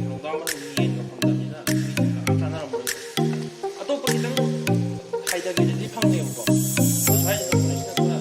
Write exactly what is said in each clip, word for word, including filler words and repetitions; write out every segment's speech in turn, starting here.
ꯂꯣꯡꯒꯥ ꯃꯅꯨꯡꯒꯤ ꯌꯦꯟꯒ ꯐꯪꯗꯕꯅꯤꯅ ꯃꯤꯁꯤꯡꯒ ꯌꯥꯝ ꯆꯥꯅꯔꯝꯃꯔꯣꯏ꯫ ꯑꯇꯣꯞꯄ ꯈꯤꯇꯪ ꯍꯥꯏꯊꯒꯦꯗꯗꯤ ꯐꯪꯉꯦꯕꯀꯣ꯫ ꯑꯗꯨ ꯁ꯭ꯋꯥꯏꯗ ꯇꯧꯕꯁꯤꯅ ꯈꯔ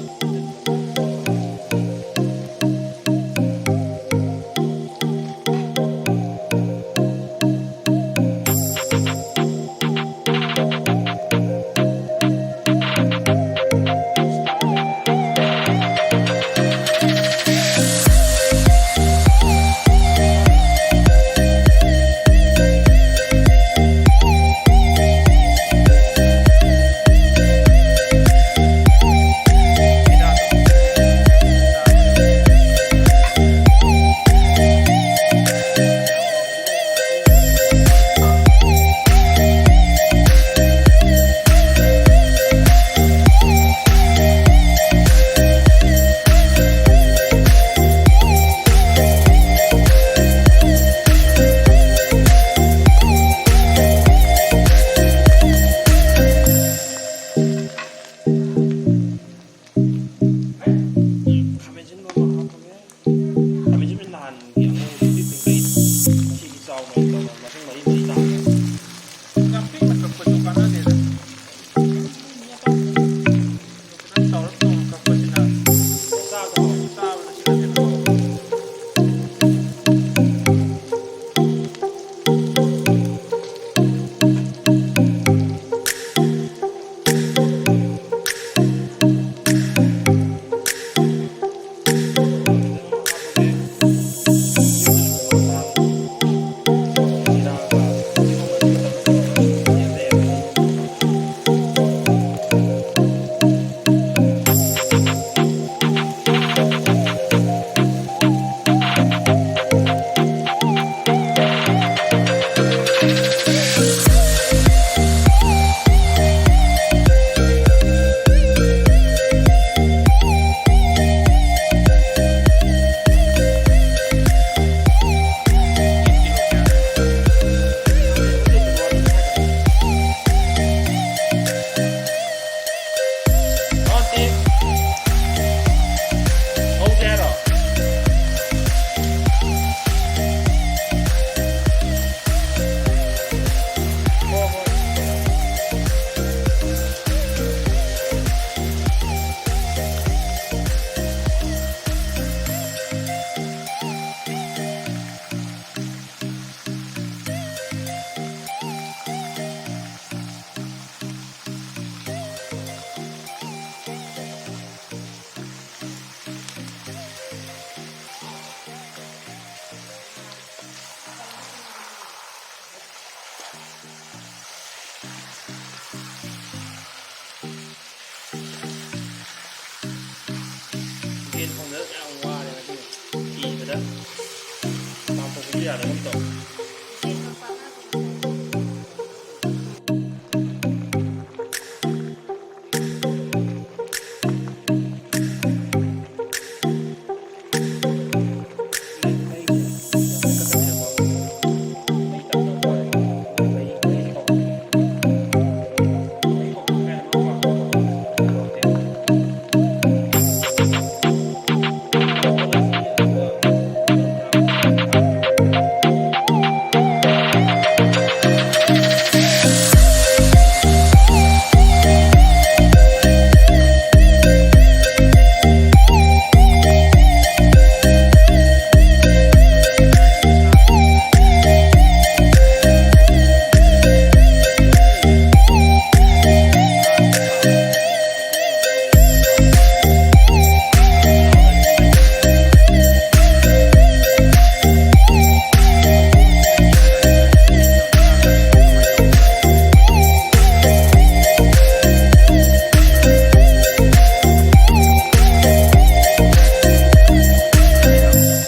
ꯌꯥꯗꯒꯨꯝ ꯇꯧ꯫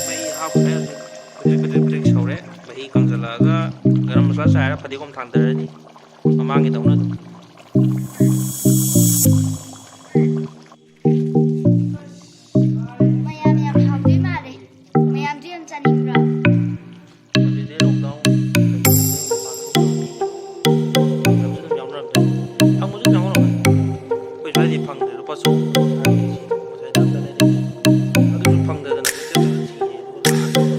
ꯃꯩ ꯍꯥꯞꯈ꯭ꯔꯦ ꯍꯧꯖꯤꯛ꯫ ꯍꯧꯖꯤꯛ ꯄꯤꯗ꯭ꯔꯤꯛ ꯄꯤꯗ꯭ꯔꯤꯛ ꯁꯧꯔꯦ꯫ ꯃꯍꯤ ꯀꯪꯁꯤꯜꯂꯛꯑꯒ ꯒꯔꯝ ꯃꯁꯥꯂꯥ ꯆꯥꯏꯔ ꯐꯗꯤꯒꯣꯝ ꯊꯥꯡꯊꯔꯅꯤ꯫ ꯃꯃꯥꯡꯒꯤꯗꯧꯅ ꯑꯗꯨꯝ꯫ ꯃꯌꯥꯝ ꯌꯥꯝ ꯍꯥꯎꯗꯣꯏ ꯃꯥꯜꯂꯦ꯫ ꯃꯌꯥꯝꯁꯨ ꯌꯥꯝ ꯆꯥꯅꯤꯡꯕ꯭ꯔꯣ? ꯍꯧꯖꯤꯛꯇꯤ ꯂꯣꯛꯗꯥꯎꯟ ꯂꯩꯕꯅꯤꯅ ꯃꯄꯥꯟ ꯊꯣꯛꯇꯕꯅꯤ꯫ ꯐꯪꯗꯕꯁꯨ ꯑꯗꯨꯝ ꯌꯥꯎꯅꯔꯝꯗꯣꯏꯅꯤ꯫ ꯐꯪꯕꯁꯨ ꯑꯗꯨꯝ ꯌꯥꯎꯅꯔꯝꯒꯅꯤ꯫ ꯑꯩꯈꯣꯏ ꯁ꯭ꯋꯥꯏꯗꯤ ꯐꯪꯗ꯭ꯔꯦ꯫ ꯂꯨꯄꯥ ꯆꯍꯨꯝ ꯍꯥꯏꯔꯤꯁꯤ ꯉꯁꯥꯏ ꯇꯞꯇ ꯂꯩꯔꯦ꯫ ꯑꯗꯨꯁꯨ ꯐꯪꯗꯗꯅ ꯍꯣꯇꯦꯜꯗꯨꯗ ꯊꯤꯔꯦ꯫ ꯑꯗꯨꯒ ꯂꯥꯛꯑꯦ꯫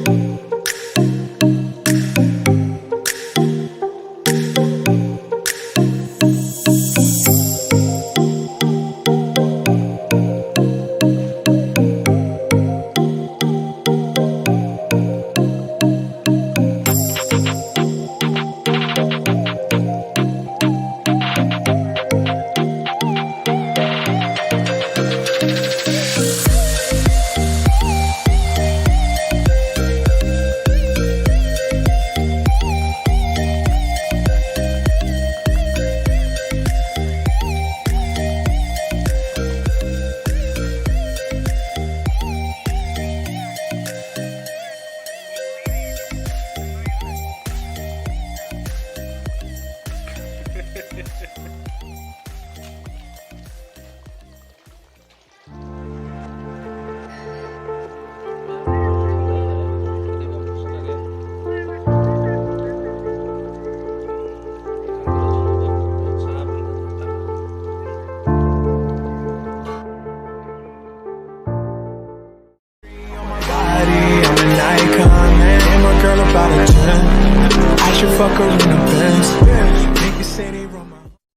I'm the best. Niggas say they run my